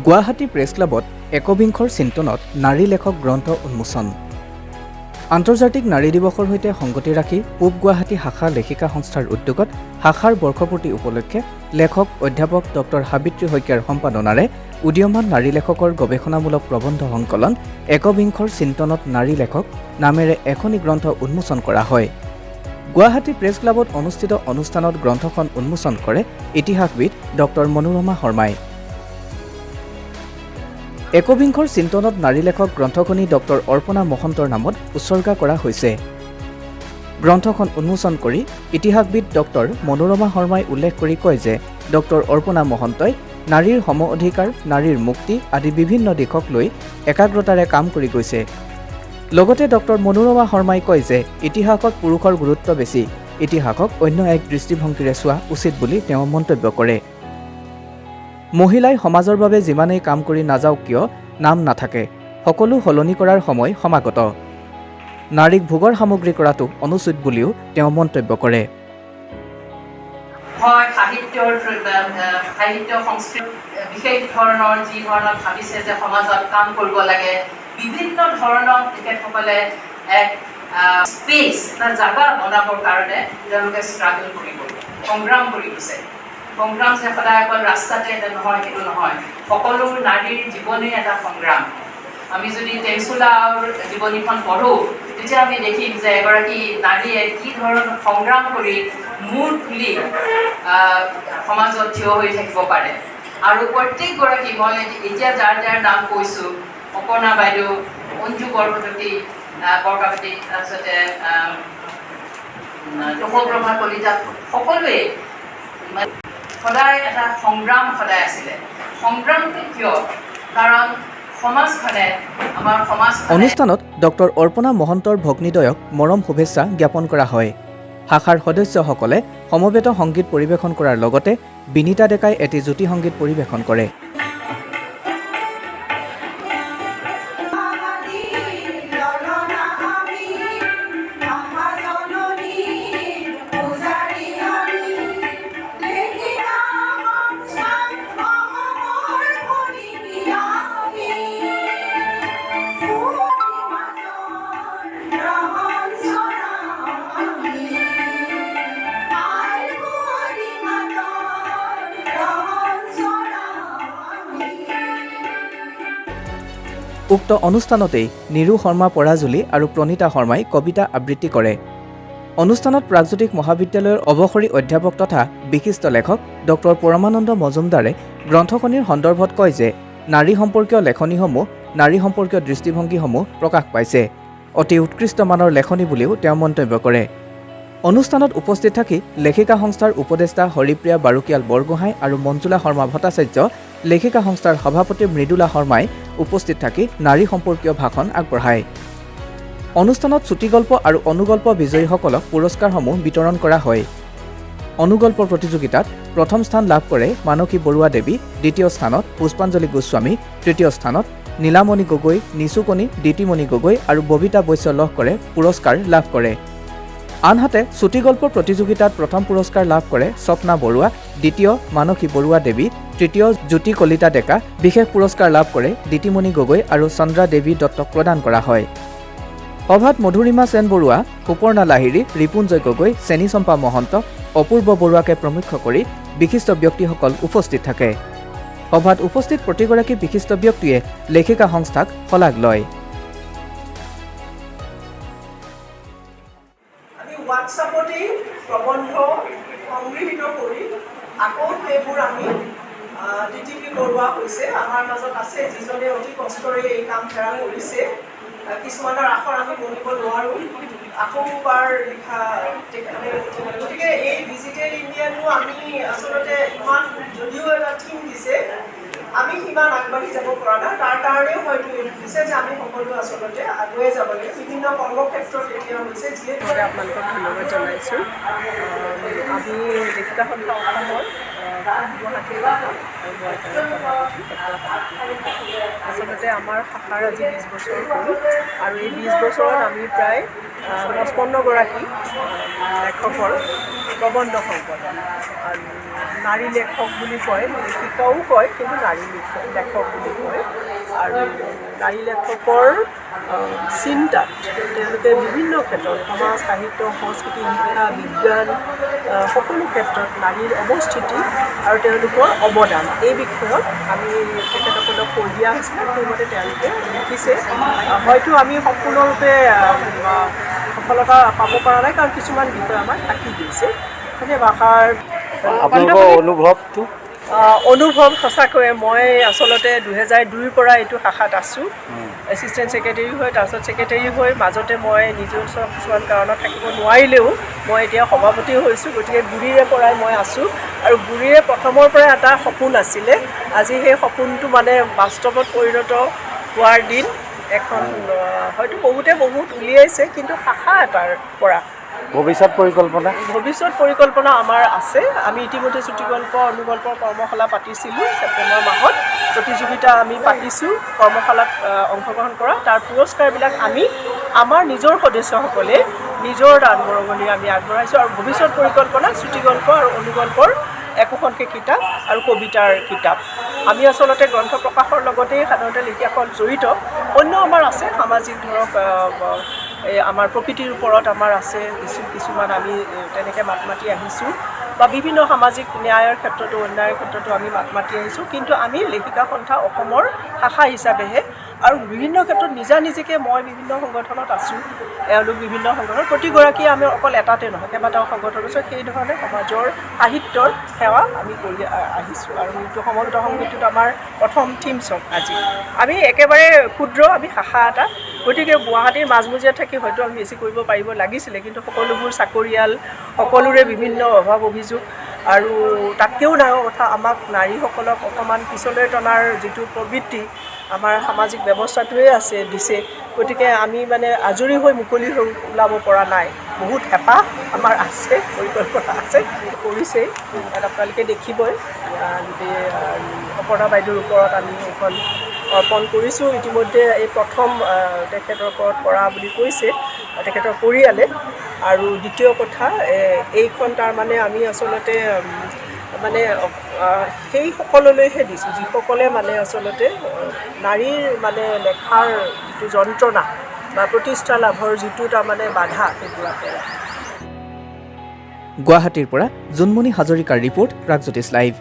Guwahati press ক্লাবত একবিংশৰ চিন্তনত নাৰী লেখক গ্ৰন্থ উন্মোচন। আন্তৰ্জাতিক নাৰী দিৱসৰ সৈতে সংগতি ৰাখি পূব গুৱাহাটী শাখা লেখিকা সংস্থাৰ উদ্যোগত শাখাৰ বৰ্ষপূৰ্তি উপলক্ষে লেখক অধ্যাপক ডক্টৰ সাবিত্ৰী শইকীয়াৰ সম্পাদনাৰে উদীয়মান নাৰী লেখকৰ গৱেষণামূলক প্ৰবন্ধ সংকলন একবিংশৰ চিন্তনত নাৰী লেখক নামেৰে এখনি গ্ৰন্থ উন্মোচন কৰা হয়। গুৱাহাটী প্ৰেছ ক্লাবত অনুষ্ঠিত অনুষ্ঠানত গ্ৰন্থখন উন্মোচন কৰে ইতিহাসবিদ ডক্টৰ মনোৰমা শৰ্মাই। একবিংশৰ চিন্তনত নাৰী লেখক গ্ৰন্থখনি ডক্টৰ অৰ্পণা মহন্তৰ নামত উৎসৰ্গা কৰা হৈছে। গ্ৰন্থখন উন্মোচন কৰি ইতিহাসবিদ ডক্টৰ মনোৰমা শৰ্মাই উল্লেখ কৰি কয় যে ডক্টৰ অৰ্পণা মহন্তই নাৰীৰ সম অধিকাৰ, নাৰীৰ মুক্তি আদি বিভিন্ন দিশক লৈ একাগ্ৰতাৰে কাম কৰি গৈছে। লগতে ডক্টৰ মনোৰমা শৰ্মাই কয় যে ইতিহাসত পুৰুষৰ গুৰুত্ব বেছি, ইতিহাসক অন্য এক দৃষ্টিভংগীৰে চোৱা উচিত বুলি তেওঁ মন্তব্য কৰে। মহিলাই সমাজৰ বাবে যিমানেই কাম কৰি নাযাওক কিয়, নাম নাথাকে। সকলো সলনি কৰাৰ সময় সমাগত। নাৰীক ভোগৰ সামগ্ৰী কৰাটো অনুচিত বুলিও তেওঁ মন্তব্য কৰে। হয়, সাহিত্য সংস্কৃতি বিশেষ ধৰণৰ যি ধৰণত ভাবিছে যে সমাজত কাম কৰিব লাগে, বিভিন্ন ধৰণত তেখেতসকলে এক স্পেচ, এটা জাগা বনাবৰ কাৰণে তেওঁলোকে ষ্ট্ৰাগল কৰিব, সংগ্ৰাম কৰি গৈছে। সংগ্ৰাম যে সদায় অকল ৰাস্তাতে এটা নহয়, সেইটো নহয়। সকলো নাৰীৰ জীৱনেই এটা সংগ্ৰাম। আমি যদি টেংচুলাৰ জীৱনীখন পঢ়োঁ, তেতিয়া আমি দেখিম যে এগৰাকী নাৰীয়ে কি ধৰণৰ সংগ্ৰাম কৰি মূৰ তুলি সমাজত থিয় হৈ থাকিব পাৰে। আৰু প্ৰত্যেকগৰাকী, মই এতিয়া যাৰ যাৰ নাম কৈছোঁ, অপৰ্ণা বাইদেউ, অঞ্জু বৰকটকী, বৰকাকতী, তাৰপিছতে তোষপ্ৰভা কলিতা, সকলোৱে মানে সদায় এটা সংগ্ৰাম সদায় আছিলে। সংগ্ৰামটো কিয়? কাৰণ সমাজখনে, আমাৰ সমাজখনে অনুষ্ঠানত ডক্টৰ অৰ্পণা মহন্তৰ ভগ্নীদ্বয়ক মৰম শুভেচ্ছা জ্ঞাপন কৰা হয়। শাখাৰ সদস্যসকলে সমবেত সংগীত পৰিৱেশন কৰাৰ লগতে বিনীতা ডেকাই এটি জ্যোতি সংগীত পৰিৱেশন কৰে। ললনা আমি, আহা জননী পূজাৰী আমি, লেখিকা সংস্থাৰ অসমৰ ভনীটি আমি। মাজৰ ৰহণ চৰাওঁ আমি, আইৰ মাতৰ ৰহণ চৰাওঁ আমি। উক্ত অনুষ্ঠানতেই নিৰু শৰ্মা পৰাজুলি আৰু প্ৰণীতা শৰ্মাই কবিতা আবৃত্তি কৰে। অনুষ্ঠানত প্ৰাগজ্যোতিষ মহাবিদ্যালয়ৰ অৱসৰী অধ্যাপক তথা বিশিষ্ট লেখক ডক্টৰ পৰমানন্দ মজুমদাৰে গ্ৰন্থখনিৰ সন্দৰ্ভত কয় যে নাৰী সম্পৰ্কীয় লেখনীসমূহ, নাৰী সম্পৰ্কীয় দৃষ্টিভংগীসমূহ প্ৰকাশ পাইছে। অতি উৎকৃষ্ট মানৰ লেখনী বুলিও তেওঁ মন্তব্য কৰে। অনুষ্ঠানত উপস্থিত থাকি লেখিকা সংস্থাৰ উপদেষ্টা হৰিপ্ৰিয়া বাৰুকিয়াল বৰগোহাঁই আৰু মঞ্জুলা শৰ্মা ভট্টাচাৰ্য, লেখিকা সংস্থাৰ সভাপতি মৃদুলা শৰ্মাই উপস্থিত থাকি নাৰী সম্পৰ্কীয় ভাষণ আগবঢ়ায়। অনুষ্ঠানত চুটিগল্প আৰু অনুগল্প বিজয়ীসকলক পুৰস্কাৰসমূহ বিতৰণ কৰা হয়। অনুগল্প প্ৰতিযোগিতাত প্ৰথম স্থান লাভ কৰে মানসী বৰুৱা দেৱী, দ্বিতীয় স্থানত পুষ্পাঞ্জলি গোস্বামী, তৃতীয় স্থানত নীলামণি গগৈ, নিচুকনি দিতিমণি গগৈ আৰু ববিতা বৈশ্য লহকৰে পুৰস্কাৰ লাভ কৰে। আনহাতে চুটিগল্প প্ৰতিযোগিতাত প্ৰথম পুৰস্কাৰ লাভ কৰে স্বপ্না বৰুৱা, দ্বিতীয় মানসী বৰুৱা দেৱী, তৃতীয় জ্যোতি কলিতা ডেকা, বিশেষ পুৰস্কাৰ লাভ কৰে দিতিমণি গগৈ আৰু চন্দ্ৰা দেৱী দত্তক প্ৰদান কৰা হয়। সভাত মধুৰিমা সেন বৰুৱা, সুপৰ্ণা লাহিড়ী, ৰিপুঞ্জয় গগৈ, চেনিচম্পা মহন্ত, অপূৰ্ব বৰুৱাকে প্ৰমুখ্য কৰি বিশিষ্ট ব্যক্তিসকল উপস্থিত থাকে। সভাত উপস্থিত প্ৰতিগৰাকী বিশিষ্ট ব্যক্তিয়ে লেখিকা সংস্থাক শলাগ লয়। আমি হোৱাটছআপতেই প্ৰবন্ধ সংগৃহীত কৰি আকৌ সেইবোৰ আমি ডিটিপি কৰোৱা হৈছে। আমাৰ মাজত আছে যিজনে অতি কষ্টৰে এই কাম সেৱা কৰিছে। কিছুমানৰ আখৰ আমি গণিব নোৱাৰোঁ, আকৌ বাৰ লিখা তেখেতে। গতিকে এই ডিজিটেল ইণ্ডিয়াটো আমি আচলতে ইমান যদিও এটা থিম দিছে, আমি সিমান আগবাঢ়ি যাব পৰা নাই। তাৰ কাৰণেও হয়তো এইটো দিছে যে আমি সকলো আচলতে আগুৱাই যাব লাগে। বিভিন্ন কৰ্মক্ষেত্ৰত এতিয়া হৈছে যিহেতু বাবে আপোনালোকক ধন্যবাদ জনাইছোঁ। আমি লেখিকা সন্থা অসমৰ গুৱাহাটীৰ শাখা আৰু মই তাৰ সভাপতি ডক্টৰ সাবিত্ৰী শইকীয়া। আচলতে আমাৰ শাখাৰ আজি 20 বছৰ হ'ল আৰু এই 20 বছৰত আমি প্ৰায় 55গৰাকী লেখকৰ প্ৰবন্ধ সংকলন আৰু নাৰী লেখক বুলি কয়, লেখিকাও কয়, কিন্তু নাৰী লেখক বুলি কয়। আৰু নাৰী লেখকৰ চিন্তাত তেওঁলোকে বিভিন্ন ক্ষেত্ৰত সমাজ, সাহিত্য, সংস্কৃতি, শিক্ষা, বিজ্ঞান সকলো ক্ষেত্ৰত নাৰীৰ অৱস্থিতি আৰু তেওঁলোকৰ অৱদান এই বিষয়ত আমি তেখেতসকলক কৈ দিয়া হৈছিলে, সেইমতে তেওঁলোকে লিখিছে। হয়তো আমি সম্পূৰ্ণৰূপে সফলতা পাব পৰা নাই, কাৰণ কিছুমান বিষয় আমাৰ থাকি গৈছে। মানে ভাষাৰ আপোনালোকৰ অনুভৱটো? অনুভৱ সঁচাকৈয়ে মই আচলতে 2002ৰ পৰা এইটো শাখাত আছোঁ, এছিষ্টেণ্ট ছেক্ৰেটেৰী হৈ, তাৰপিছত ছেক্ৰেটেৰী হৈ, মাজতে মই নিজস্ব কিছুমান কাৰণত থাকিব নোৱাৰিলেও মই এতিয়া সভাপতি হৈছোঁ। গতিকে গুৰিৰে পৰাই মই আছোঁ আৰু গুৰিৰে প্ৰথমৰ পৰাই এটা সপোন আছিলে, আজি সেই সপোনটো মানে বাস্তৱত পৰিণত হোৱাৰ দিন এখন। হয়তো বহুতে বহুত উলিয়াইছে, কিন্তু শাখা এটাৰ পৰা ভৱিষ্যত পৰিকল্পনা? ভৱিষ্যত পৰিকল্পনা আমাৰ আছে। আমি ইতিমধ্যে চুটিগল্প, অনুগল্পৰ কৰ্মশালা পাতিছিলোঁ ছেপ্টেম্বৰ মাহত। প্ৰতিযোগিতা আমি পাতিছোঁ, কৰ্মশালাত অংশগ্ৰহণ কৰা, তাৰ পুৰস্কাৰবিলাক আমি আমাৰ নিজৰ সদস্যসকলে নিজৰ দান বৰঙণি আমি আগবঢ়াইছোঁ। আৰু ভৱিষ্যত পৰিকল্পনা চুটিগল্প আৰু অনুগল্পৰ একোখনকৈ কিতাপ আৰু কবিতাৰ কিতাপ। আমি আচলতে গ্ৰন্থ প্ৰকাশৰ লগতেই সাধাৰণতে লেখিকাসকল জড়িত। অন্য আমাৰ আছে সামাজিক, ধৰক এই আমাৰ প্ৰকৃতিৰ ওপৰত আমাৰ আছে কিছুমান, আমি তেনেকৈ মাত মাতি আহিছোঁ, বা বিভিন্ন সামাজিক ন্যায়ৰ ক্ষেত্ৰতো, অন্যায়ৰ ক্ষেত্ৰতো আমি মাত মাতি আহিছোঁ। কিন্তু আমি লেখিকা সন্থা অসমৰ শাখা হিচাপেহে আৰু বিভিন্ন ক্ষেত্ৰত নিজা নিজিকে মই বিভিন্ন সংগঠনত আছোঁ, এওঁলোক বিভিন্ন সংগঠনত, প্ৰতিগৰাকীয়ে আমি অকল এটাতে নহয়, কেইবাটাও সংগঠনত আছোঁ। সেই ধৰণে সমাজৰ সাহিত্যৰ সেৱা আমি কৰি আহিছোঁ। আৰু এইটো সমবেত সংগীতটোত আমাৰ প্ৰথম থিম চং আজি। আমি একেবাৰে ক্ষুদ্ৰ, আমি শাখা এটা, গতিকে গুৱাহাটীৰ মাজমজিয়াত থাকি হয়তো আমি বেছি কৰিব পাৰিব লাগিছিলে, কিন্তু সকলোবোৰ চাকৰিয়াল, সকলোৰে বিভিন্ন অভাৱ অভিযোগ আৰু তাতকৈও ডাঙৰ কথা আমাক নাৰীসকলক অকণমান পিছলৈ টনাৰ যিটো প্ৰবৃত্তি আমাৰ সামাজিক ব্যৱস্থাটোৱে আছে দিছে, গতিকে আমি মানে আজৰি হৈ মুকলি হৈ ওলাব পৰা নাই। বহুত হেঁপাহ আমাৰ আছে, পৰিকল্পনা আছে, কৰিছেই, তাত আপোনালোকে দেখিবই। গোটেই অপৰ্ণা বাইদেউৰ ওপৰত আমি এইখন অৰ্পণ কৰিছোঁ। ইতিমধ্যে এই প্ৰথম তেখেতৰ ওপৰত কৰা বুলি কৈছে তেখেতৰ পৰিয়ালে। আৰু দ্বিতীয় কথা, এইখন তাৰমানে আমি আচলতে মানে সেই সকললৈহে দিছোঁ যিসকলে মানে আচলতে নাৰীৰ মানে লেখাৰ যিটো যন্ত্ৰণা বা প্ৰতিষ্ঠা লাভৰ যিটো তাৰমানে বাধা, সেইটো আঁতৰাই। গুৱাহাটীৰ পৰা জোনমণি হাজৰিকাৰ ৰিপৰ্ট, প্ৰাগজ্যোতিষ লাইভ।